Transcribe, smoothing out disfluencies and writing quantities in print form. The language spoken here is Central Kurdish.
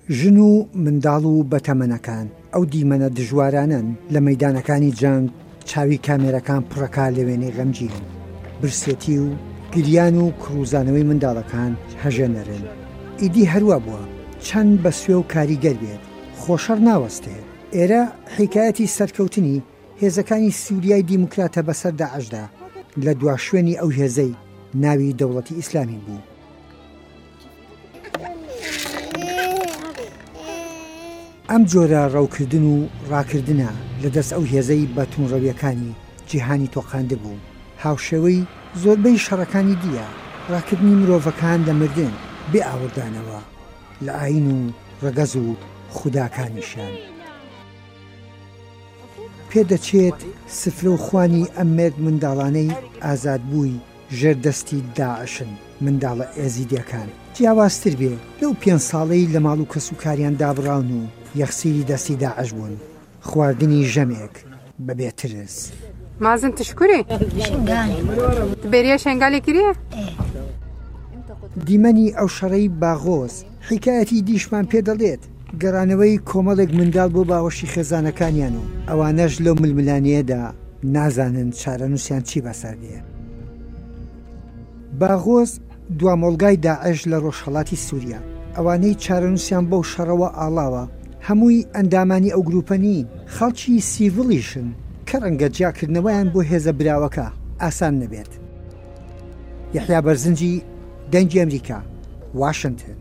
ژن و منداڵ و بەتەمەنەکان ئەو دیمەنە دژوارانەن لە مەیدانەکانی جەنگ چاوی کامێرەکان پڕەکا لە وێنەی غەمگین، برسێتی و گریان و کڕوزانەوەی منداڵەکان هەژێنەرن. ئیدی هەروا بووە چەند بەسوێ و کاریگەر بێت خۆ شەڕ ناوەستێ. ئێرە حیکایەتی سەرکەوتنی هێزەکانی سوریای دیموکراتە بەسەر داعشدا لە دوا شوێنی ئەو هێزەی ناوی دەوڵەتی ئیسلامی بوو. ئەم جۆرە ڕەوکردن و ڕاکردنە لە دەست ئەو هێزەی بە توندڕەویەکانی جیهانی تۆقاندبوو، هاوشێوەی زۆربەی شەڕەکانی دییە، ڕاکردنی مرۆڤەکان لە مردن بێ ئاوڕدانەوە لە ئایین و ڕەگەز و خوداکانیشیان. پێدەچێت سفرە و خوانی ئەم مێرد منداڵانەی ئازادبووی ژێر دەستی داعشن منداڵە ئێزیدیەکان جیاوازتر بێ لەو پێنج ساڵەی لە ماڵ و کەسوکاریان دابڕاون و یەخسیری دەستی داعش بوون خواردنی ژەمێک بە بێ ترس. مازن تشکری تبێریە شنگالی کریە؟ دیمەنی ئەو شەڕەی باغۆز حیکایەتی دیشمان پێ دەڵێت، گەڕانەوەی کۆمەڵێک منداڵ بۆ باوەشی خێزانەکانیان و ئەوانەش لەو ململانێیەدا نازانن چارەنووسیان چی بەسەر دێ. باغۆز دوا مۆڵگای داعش لە ڕۆژهەڵاتی سووریا، ئەوانەی چارەنووسیان بەو شەڕەوە ئاڵاوە هەمووی ئەندامانی ئەو گرووپە نین، خەڵکی سیڤڵیشن کە ڕەنگە جیاکردنەوەیان بۆ هێزە براوەکە ئاسان نەبێت. یەحیا بەرزنجی، دەنگی ئەمریکا، واشنتن.